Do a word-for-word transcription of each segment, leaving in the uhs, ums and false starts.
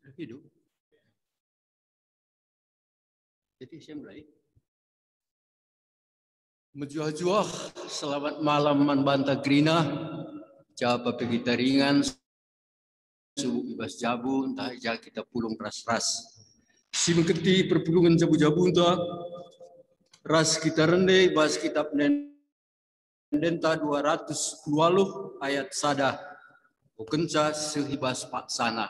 Hidup. Jadi saya mulai. Mejuah-juah, selamat malam man banta kerina. Japa pe kita ringan, subuk i bas jabu, ntah i ja kita pulung ras-ras. Si mengketi perpulungen jabu-jabunta, ras kita rende i bas kitab nen- Ende-enda dua ratus sepuluh waluh ayat sada. Bukenca seh i bas paksana.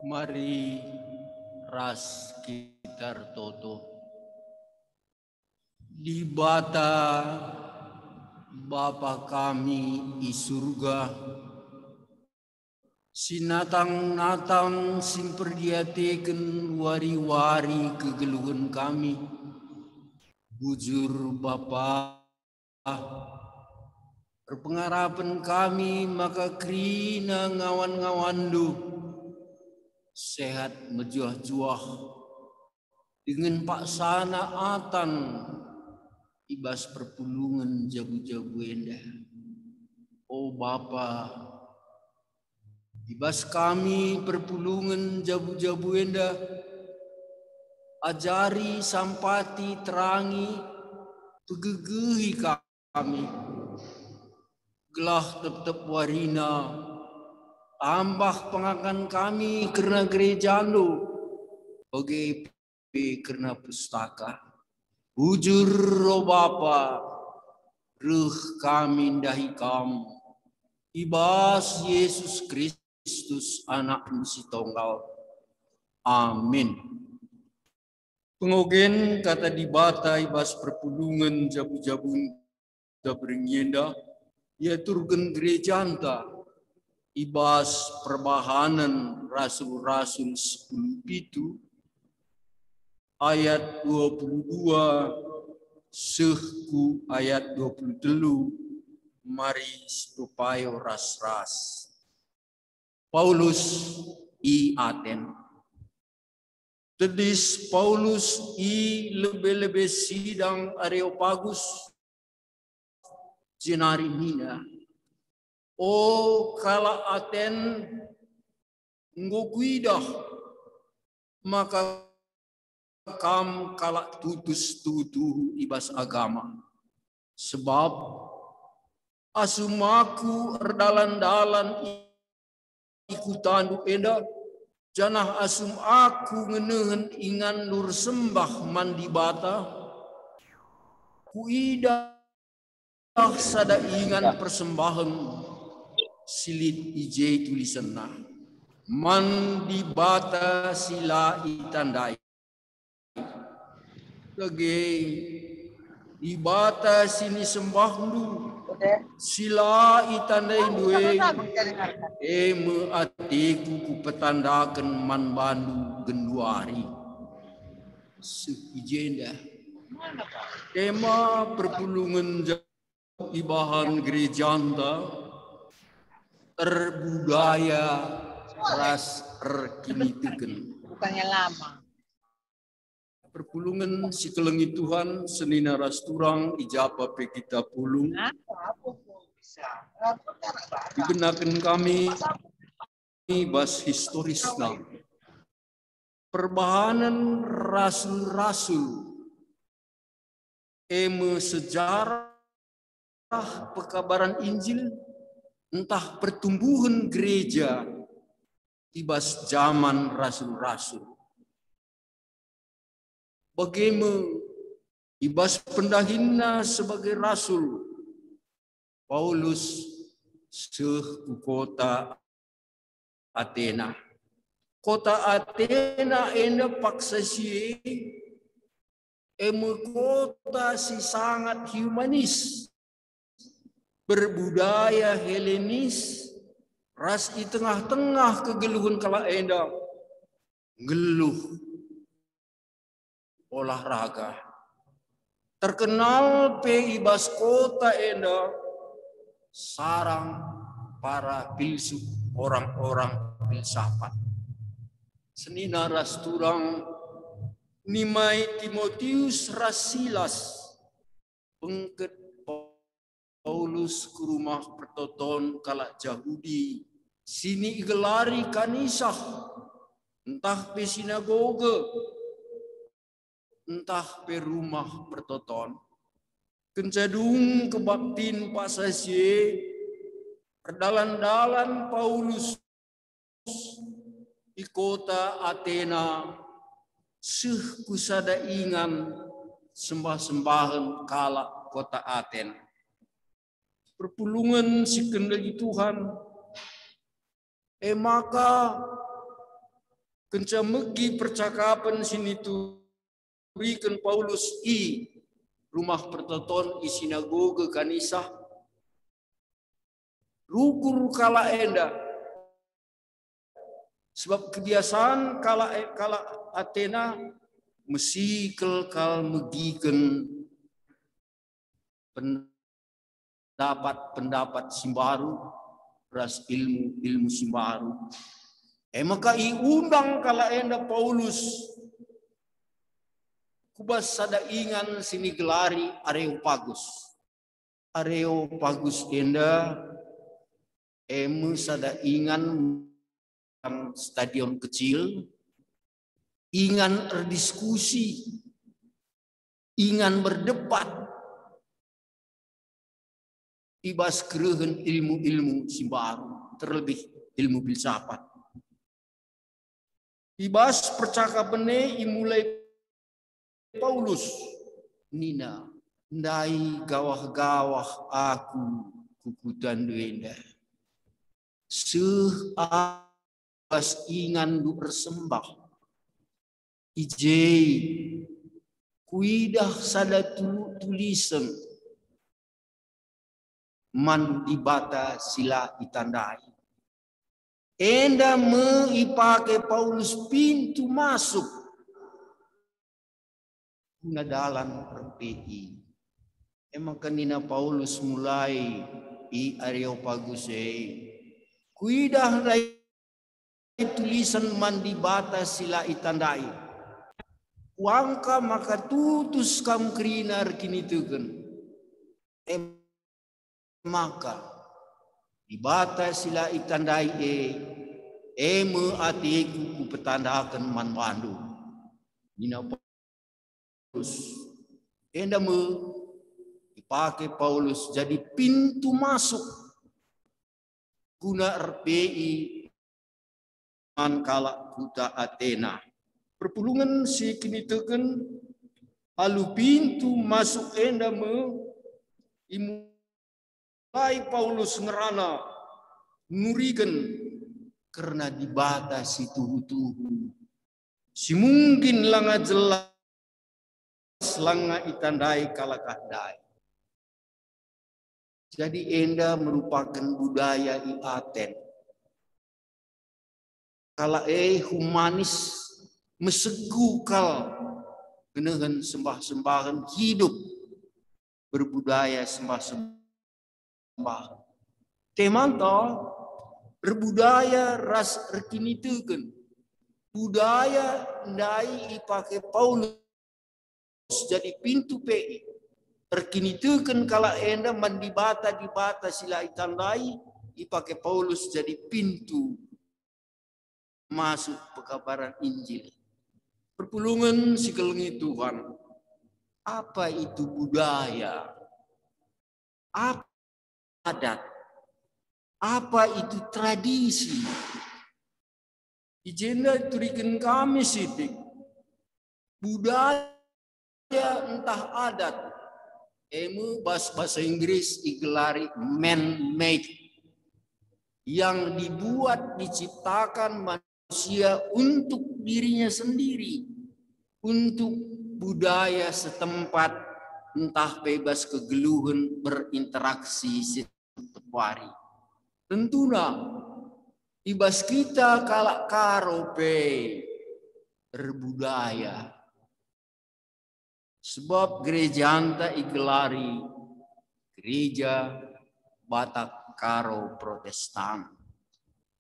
Mari ras kita ertoto. Dibata, Bapa kami i Surga, si natang-natang si mperdiateken wari-wari kegeluhen kami. Bujur Bapa, erpengarapen kami maka kerina ngawan-ngawanNdu sehat mejuah-juah, dingen paksana atan i bas perpulungen jabu-jabu enda. O Bapa, i bas kami perpulungen jabu-jabu enda, ajari, sampati, terangi, pegegehi kami, gelah tep-tep warina tambah pengakuan kami kerna gerejaNdu, bage pe kerna pustaka. Bujur, o Bapa, reh kami ndahi Kam, i bas Jesus Kristus, AnakNdu si Tonggal. Amin. Pengogen Kata Dibata i bas perpulungen jabu-jabun enda berngi enda, iaturken gerejanta i bas Perbahanen Rasul-Rasul sepuluh pitu, ayat dua puluh dua seh ku ayat dua puluh telu. Mari sipepayo ras-ras. Paulus i Aten. Tedis Paulus i lebe-lebe sidang Areopagus, jenari nina, "O kalak Aten, enggo kuidah maka kam kalak tutus tuhu-tuhu i bas agama. Sebab asum aku erdalan-dalan i kutandu enda, janah asum aku ngenehen inganndu ersembah man Dibata, kuidah sada ingan persembahen si lit i je tulisenna, man Dibata si la itandai. Dage, Dibata si nisembahndu, si la itandaindu e, e me ateku kupetandaken man bandu genduari. Seh i jenda tema perpulungen ibahan gerejanta erbudaya ras erkiniteken. Bukannya lama. Perpulungen si kelengi Tuhan, senina ras turang, i ja pe kita pulung. Ibenaken kami bas historisna perbahanen rasul-rasul, e me sejarah pekabaran Injil ntah pertumbuhen gereja i bas jaman rasul-rasul. Bage me i bas pendahinna sebagai rasul, Paulus seh ku kota Atena. Kota Atena enda paksa si e, e me kota si sangat humanis, berbudaya Helenis, ras i tengah-tengah kegeluhen kalak enda nggeluh olahraga. Terkenal pe i bas kota enda sarang para pilsuf, orang-orang pilsafat. Senina ras turang, nimai Timotius ras Silas bengket Paulus ku rumah pertoton kalak Jahudi, si igelari kanisah, ntah pe sinagoge, ntah pe rumah pertoton. Kenca dung kebaktin paksa si e, erdalan-dalan Paulus i kota Atena, seh ku sada ingan sembah-sembahen kalak kota Atena. Perpulungen si kelengi Tuhan, e maka kenca megi percakapen si nituriken Paulus i rumah pertoton, i sinagoge kanisah, rukur kalak enda. Sebab kebiasaan kalak, kalak Atena mesikel kal megiken pendapat-pendapat si mbaru ras ilmu-ilmu si mbaru. E maka iundang kalak enda Paulus ku bas sada ingan si nigelari Areopagus. Areopagus enda e me sada ingan, stadion kecil, ingan erdiskusi, ingan berdebat i bas kerehen ilmu-ilmu si mbaru, terlebih ilmu filsafat. I bas percakapen e imulai Paulus nina, "Ndai gawah-gawah aku ku kutandu enda. Seh aku bas inganndu ersembah. I je kuidah sada tu-, tulisen man Dibata si la itandai. Enda me ipake Paulus pintu masuk guna dalan R P I." E maka nina Paulus mulai i Areopagus e, "Kuidah ndai tulisen man Dibata si la itandai. Kuangka maka tutus kam kerina erkiniteken. E maka Dibata si la itandai e, e me ateku kupetandaken man bandu." Nina Paulus. Enda me ipake Paulus jadi pintu masuk guna R P I man kalak kuta Atena. Perpulungen si kiniteken alu pintu masuk enda me imu- Mulai Paulus ngerana nuriken kerna Dibata si tuhu-tuhu, si mungkin langa jelas, langa itandai kalak ndai. Jadi enda merupaken budaya i Aten. Kalak e humanis, mesegu kal ngenehen sembah-sembahen, hidup berbudaya sembah-sembahen. Temanta erbudaya ras erkiniteken. Budaya ndai ipake Paulus jadi pintu pe. Erkiniteken kalak enda man dibata-dibata si la itandai, ipake Paulus jadi pintu masuk pekabaran Injil. Perpulungen si kelengi Tuhan, apa itu budaya? Apa adat? Apa itu tradisi? I jenda ituriken kami sitik budaya ntah adat, e me bas bahasa Inggris igelari man-made, yang dibuat, diciptakan manusia untuk dirinya sendiri, untuk budaya setempat, ntah pe bas kegeluhen berinteraksi setiap hari. Tentuna, i bas kita kalak Karo pe erbudaya. Sebab gerejanta igelari Gereja Batak Karo Protestan.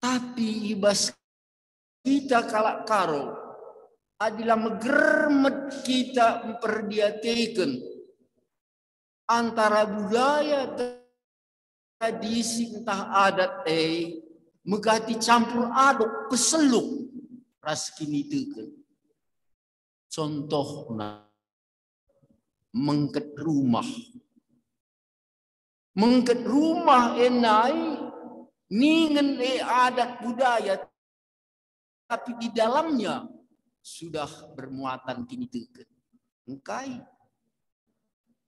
Tapi i bas kita kalak Karo, adi la megermet kita mperdiateken antara budaya, tradisi ntah adat e, megati campur aduk, peseluk ras kiniteken. Contohna, mengket rumah. Mengket rumah e nai ningen e adat budaya, tapi di dalamnya sudah bermuatan kiniteken. Engkai?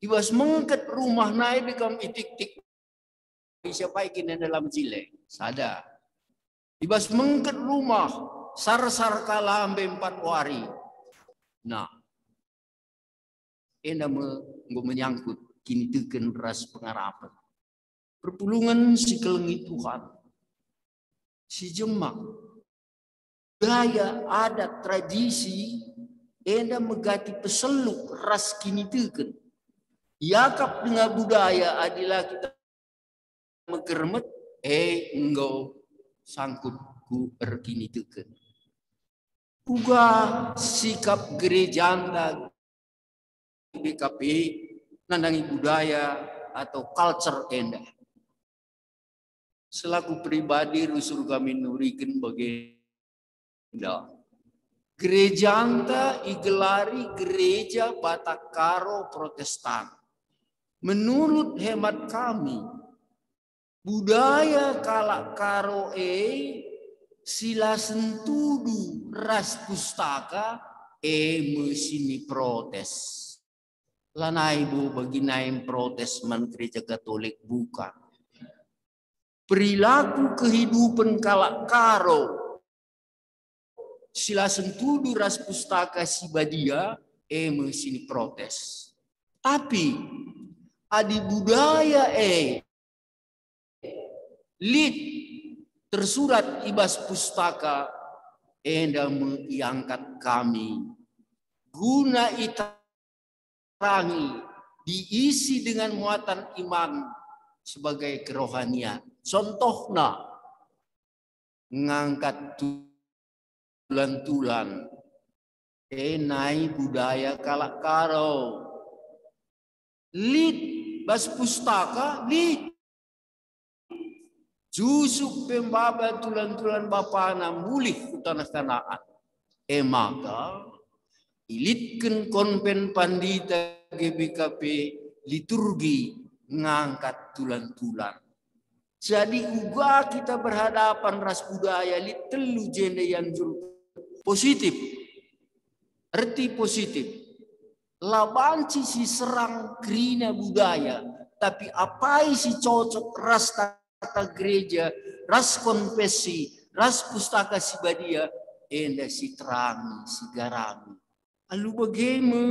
I bas mengket rumah nai dekam itik-tik, ise pe kin dalam jile. Sada. I bas mengket rumah, sarsar ka lambe empat wari. Nah, enda me enggo menyangkut kiniteken ras pengarapen. Perpulungen si kelengi Tuhan, si jemak, budaya, adat, tradisi, enda megati peseluk ras kiniteken. Iakap denga budaya adi la kita megermet, e enggo sangkut ku erkiniteken. Uga sikap gerejanta G B K P nandangi budaya atau culture enda. Selaku pribadi rusur kami nuriken bagenda. Gerejanta igelari Gereja Batak Karo Protestan. Menurut hemat kami, budaya kalak Karo e si la sentudu ras pustaka e me sini protes. Lanai bo bagi nai protes man Gereja Katolik, bukan. Perilaku kehidupan kalak Karo si la sentudu ras Pustaka Si Badia, e me sini protes. Tapi adi budaya e lit tersurat i bas pustaka, enda me iangkat kami guna ita- terangi, diisi dengan muatan iman sebagai kerohanian. Contohna, ngangkat tulan-tulan, e nai budaya kalak Karo. Lit bas pustaka, lit. Jusup pe maba tulan-tulan bapana mulih ku taneh Kanaan. E maka, ilitken konven pandita G B K P liturgi ngangkat tulan-tulan. Jadi uga kita berhadapan ras budaya lit telu jenda ianjurken. Positif. Erti positif. La banci siserang kerina budaya, tapi apai si cocok ras tata gereja, ras konfesi, ras Pustaka Si Badia, enda si terangi, si garami. Alu bage me,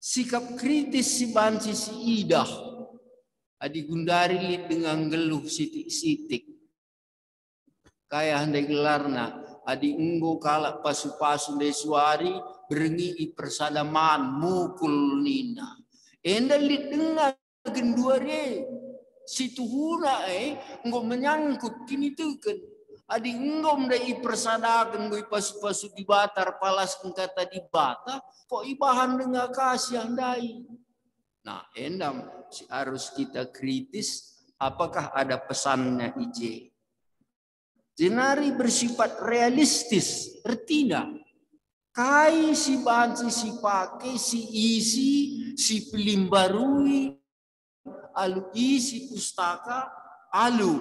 sikap kritis si banci siidah adi gundari lit denga nggeluh sitik-sitik. Kaya ndai gelarna, adi enggo kalak pasu-pasu ndai suari, berngi ipersada man, mukul nina. Enda lit denga genduari e. Situhuna e enggo menyangkut kiniteken. Adi enggo ndai ipersadaken, enggo ipasu-pasu Dibata, erpalasken kata Dibata, kok ibahan denga kasih ndai? Nah, enda si arus kita kritis, apakah ada pesannya i je? Jenari bersifat realistis, ertina kai si banci sipake, siisi, sipelimbarui alu isi pustaka, alu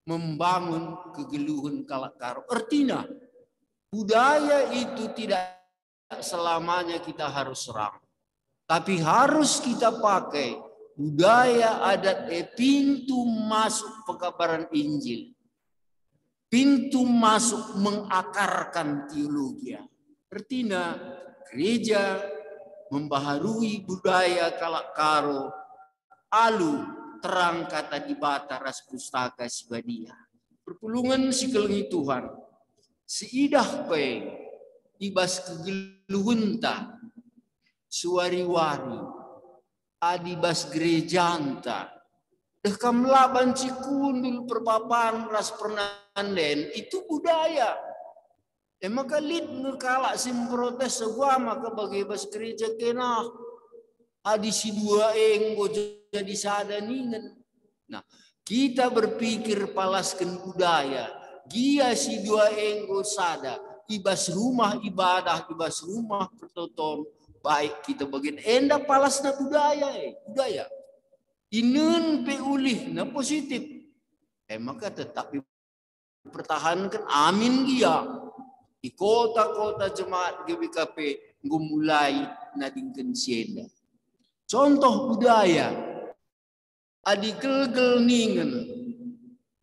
membangun kegeluhen kalak Karo. Ertina, budaya itu tidak selamanya kita harus serang. Tapi harus kita pakai budaya adat e pintu masuk pekabaran Injil. Pintu masuk mengakarkan teologia. Ertina, gereja membaharui budaya kalak Karo alu terang kata Dibata ras Pustaka Si Badia. Perpulungen si kelengi Tuhan, siidah pe i bas kegeluhenta suari-wari, adi bas gerejanta, deh kam la banci kundul perpapan ras pernanden, itu budaya. E maka lit nge kalak si mprotes, "Uga maka bage bas gereja kena, adi si dua e enggo jadi sada ningen." Nah, kita berpikir palasken budaya, gia si dua e enggo sada, i bas rumah ibadah, i bas rumah pertoton, baik kita bagian enda palasna budaya e, budaya. Inen pe ulihna positif. E maka tetap pertahanken, amin gia. I kota-kota jemaat G B K P enggo mulai nadingken si enda. Contoh budaya, adi gelgel ningen,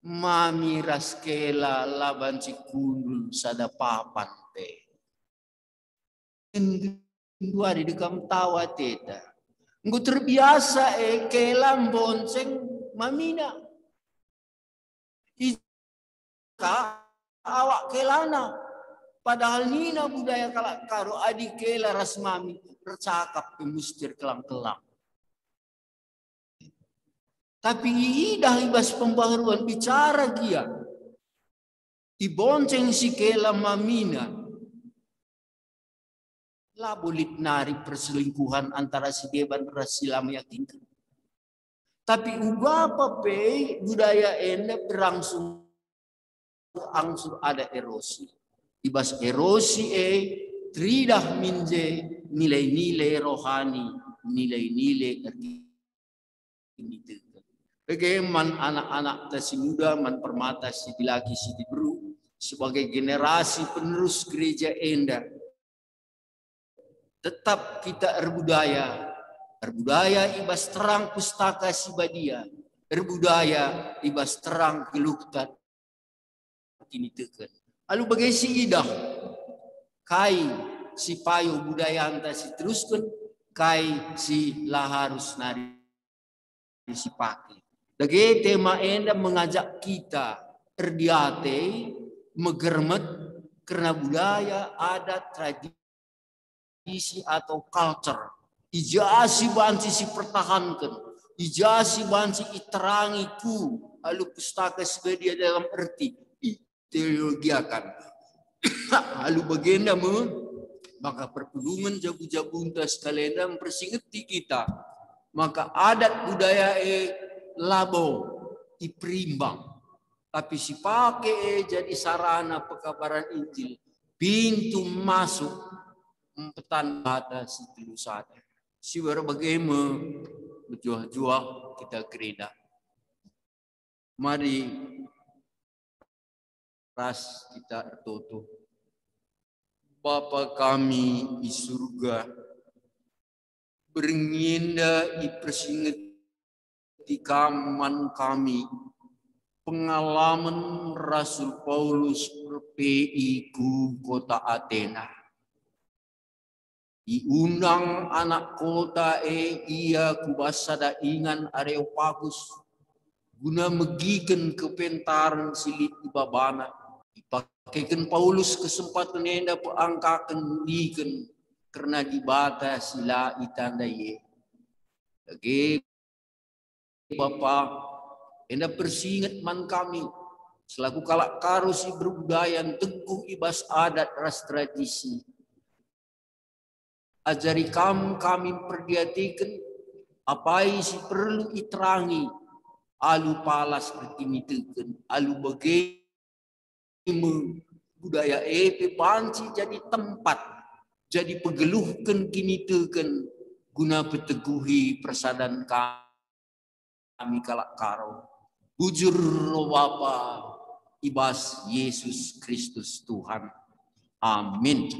mami ras kela la banci kundul sada papan pe. Genduari dekam tau ateta. Enggo terbiasa e kela mbonceng mamina. I ka awak kelana. Padahal nina budaya kalak Karo, adi kela ras mami ercakap pe musti erkelang-kelang. Tapi iidah i bas pembaharuan bicara gia, ibonceng si kela mamina. Labo lit nari perselingkuhan antara si deban ras si la meyakinken. Tapi uga pe budaya enda berangsur-angsur ada erosi. I bas erosi e teridah min je nilai-nilai rohani, nilai-nilai erkiniteken. Bage man anak-anakta si muda, man permata si dilaki si diberu, sebagai generasi penerus gereja enda, tetap kita erbudaya, erbudaya i bas terang Pustaka Si Badia, erbudaya i bas terang geluhta kiniteken. Alu bage siidah kai si payo budayanta si terusken, kai si la harus nari sipake. Dage tema enda mengajak kita erdiate, megermet kerna budaya, adat, tradisi atau culture. I ja si banci sipertahanken, i ja si banci iterangi ku alu Pustaka Si Badia dalam erti iteologiakan. Alu bagenda me, maka perpulungen jabu-jabunta sekali enda mpersingeti kita, maka adat budaya e labo iperimbang, tapi sipake e jadi sarana pekabaran Injil, pintu masuk empetan Dibata si telu sada. Si wari bage me, mejuah-juah kita kerina. Mari ras kita ertoto. Bapa kami i Surga, berngi enda ipersingeti kam man kami pengalamen Rasul Paulus pe i ku kota Atena. Iundang anak kota e ia ku bas sada ingan Areopagus guna megiken kepentaren si lit i babana. Ipakeken Paulus kesempaten enda peangkaken muliken kerna Dibata si la itandai e. Dage, Bapa, enda persinget man kami, selaku kalak Karo si berbudaya teguh i bas adat ras tradisi. Ajari kam kami mperdiateken apai si perlu iterangi alu palas erkiniteken, alu bage me budaya e pe banci jadi tempat, jadi pegeluhken kiniteken guna peteguhi persadan kami kalak Karo. Bujur ro Bapa, i bas Yesus Kristus Tuhan. Amin.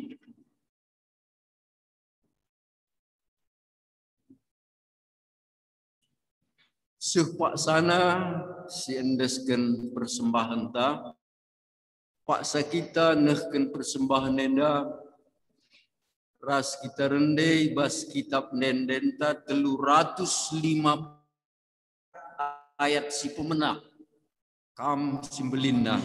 Seh paksana si endesken persembahenta, paksa kita nehken persembahen enda ras kita rende i bas kitab ende-endenta telu ratus lima ayat si pemena. Kam si mbelinna.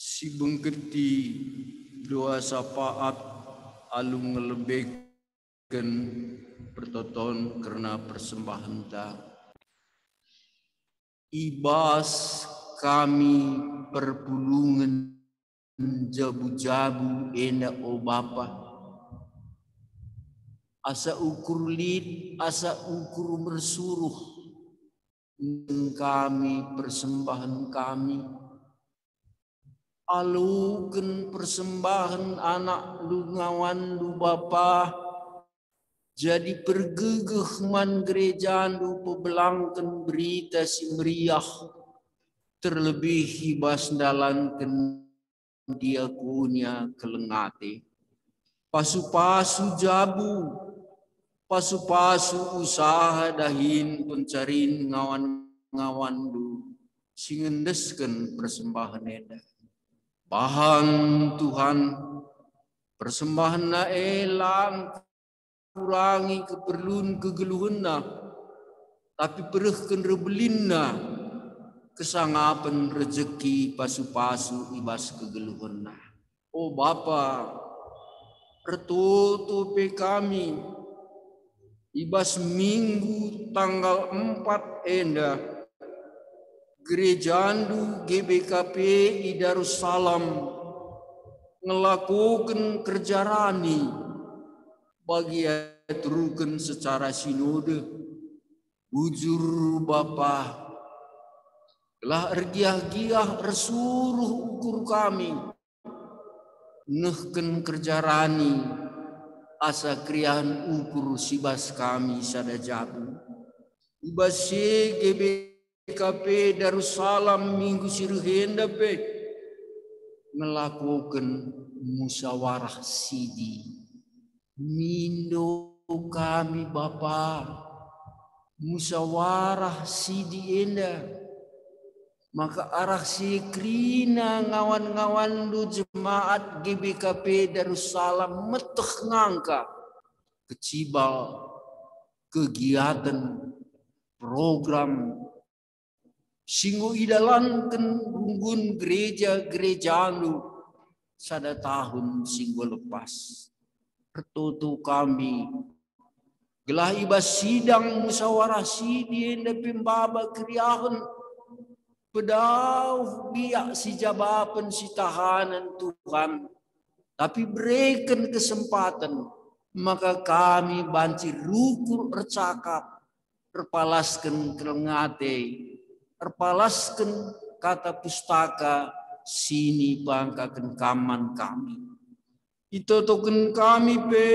Si bengketi doa sapaat alu ngelebeken pertoton kerna persembahenta. I bas kami perpulungen jabu-jabu enda, o Bapa, asa ukur lit, asa ukur mersuruh, nehken kami persembahen kami. Aluken persembahen anakndu ngawanNdu Bapa, jadi pergegeh man gerejaNdu pebelangken Berita Si Meriah, terlebih i bas ndalanken diakonia keleng ate. Pasu-pasu jabu, pasu-pasu usaha dahin pencarin ngawan-ngawanNdu si ngendesken persembahen enda. Bahan Tuhan, persembahenna e lang kurangi keperlun kegeluhenna, tapi perehken rebelinna kesangapen rejeki pasu-pasu i bas kegeluhenna. O Bapa, ertoto pe kami i bas minggu tanggal empat enda, gerejaNdu G B K P i Darussalam ngelakoken kerja rani bagi iaturuken secara sinode. Bujur Bapa, gelah ergiah-giah ersuruh ukur kami, nehken kerja rani asa keriahen ukur si bas kami sada jabu. I bas si G B K P Darussalam minggu si reh enda pe ngelakoken musawarah sidi. Mindo kami Bapa, musawarah sidi enda, maka arah si kerina ngawan-ngawanndu jemaat G B K P Darussalam meteh ngangka kecibal kegiaten, program si enggo idalanken runggun gereja-gerejandu sada tahun si enggo lepas. Ertoto kami, gelah i bas sidang musawarah sidi enda pe maba keriahen, pedauh biak si jabapen si tahanen Tuhan, tapi bereken kesempaten maka kami banci rukur ercakap, erpalasken keleng ate, erpalasken Kata Pustaka si nibangkaken Kam man kami. Itotoken kami pe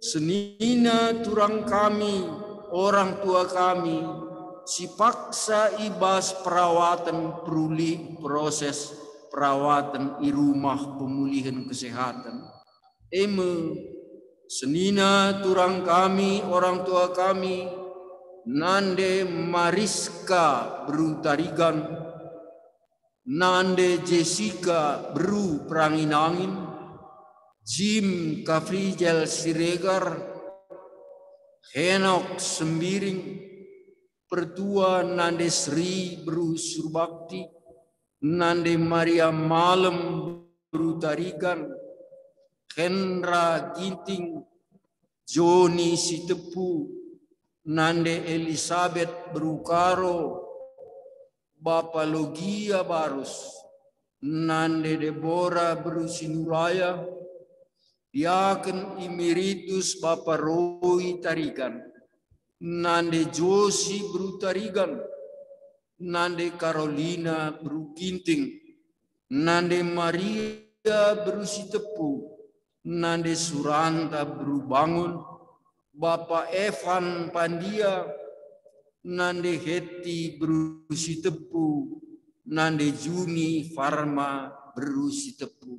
senina turang kami, orang tua kami, si paksa i bas perawaten peruli proses perawaten i Rumah Pemulihan Kesehatan. E me, senina turang kami, orang tua kami, Nande Mariska beru Tarigan, Nande Jessica beru Perangin-angin, Jim Kafrijal Siregar, Henok Sembiring, Pertua Nande Sri beru Surbakti, Nande Maria Malem beru Tarigan, Henra Ginting, Joni Sitepu, Nande Elisabet beru Karo, Bapa Logia Barus, Nande Debora beru Sinuraya, Diaken Emeritus Bapa Roy Tarigan, Nande Josi beru Tarigan, Nande Carolina beru Ginting, Nande Maria beru Sitepu, Nande Suranta beru Bangun, Bapa Evan Pandia, Nande Heti beru Sitepu, Nande Juni Farma beru Sitepu.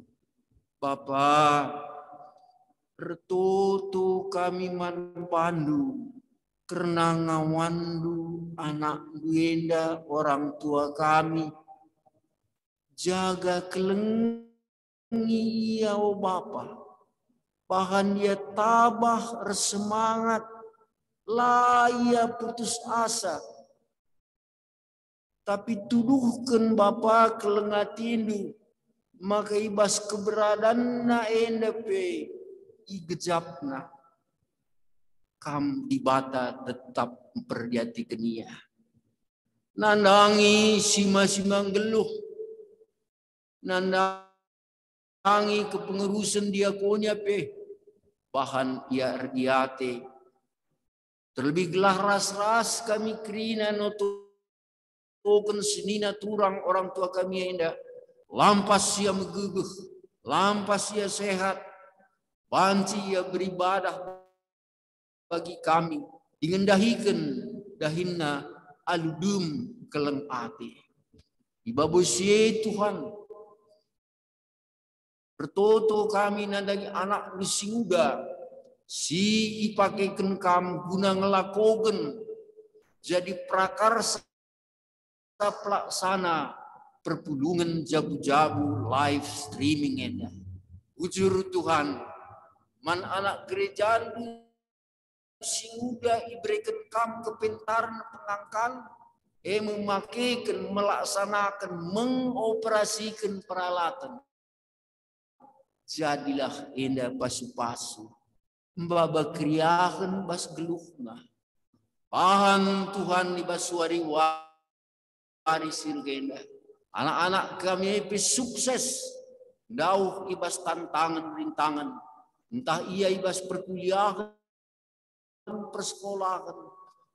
Bapa, ertoto kami man bandu kerna ngawanndu anakndu enda, orang tua kami. Jaga kelengi ia, o Bapa, bahan ia tabah ersemangat, la ia putus asa. Tapi tuduhken Bapa keleng atindu, maka i bas keberadanna enda pe igejapna. Kam Dibata tetap mperdiateken ia. Nandangi sima-sima nggeluh, nandangi kepengerusen diakonia pe, bahan ia erdiate. Terlebih gelah ras-ras kami kerina notoken senina turang orang tua kami enda, lampas ia megegeh, lampas ia sehat, banci ia beribadah bagi kami, dingen dahiken dahinna alu dem keleng ate. I babo si e, Tuhan, ertoto kami nandangi anakndu si nguda, si ipakeken Kam guna ngelakoken jadi prakarsa pelaksana perpulungen jabu-jabu live streaming enda. Bujur Tuhan, man anak gerejandu si nguda ibereken Kam kepentaren pengangkan, e memakeken, melaksanaken, mengoperasiken peralatan. Jadilah enda pasu-pasu, maba keriahen bas geluhna. Bahan Tuhan i bas wari-wari si reh enda, anak-anak kami pe sukses, ndauh i bas tantangen rintangen, ntah ia i bas perkuliahen, persekolahen,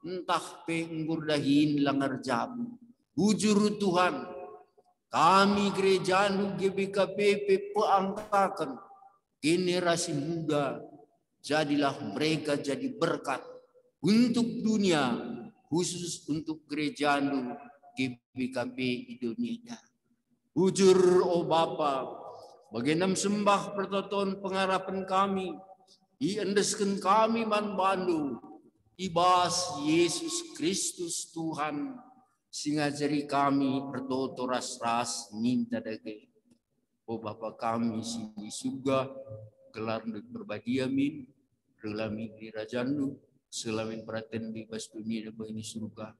ntah pe enggo erdahin langa erjabu. Bujur Tuhan, kami gerejandu G B K P pe peangkaken generasi muda, jadilah mereka jadi berkat untuk dunia, khusus untuk gerejaNdu G B K P Indonesia. Bujur, o Bapa, bagenda sembah pertoton pengarapen kami, iendesken kami man bandu, i bas Yesus Kristus Tuhan, si ngajari kami ertoto ras-ras ninta dage. O Bapa kami si di surga, gelarNdu perbadia min, reh min kerina, seh min peratenNdu i bas doni enda bagi i surga.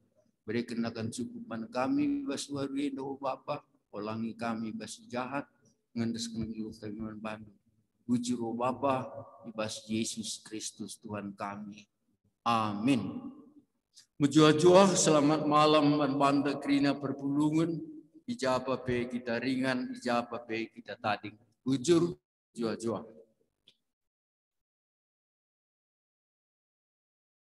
Bereken nakan cukup man kami bas wari enda, o Bapa, olangi kami bas si jahat, ngendesken geluh kami man bandu. Bujur, o Bapa, i bas Yesus Kristus Tuhan kami. Amin. Mejuah-juah selamat malam man banta kerina perpulungen, i ja pe kita ringan, i ja pe kita tading. Bujur, mejuah-juah.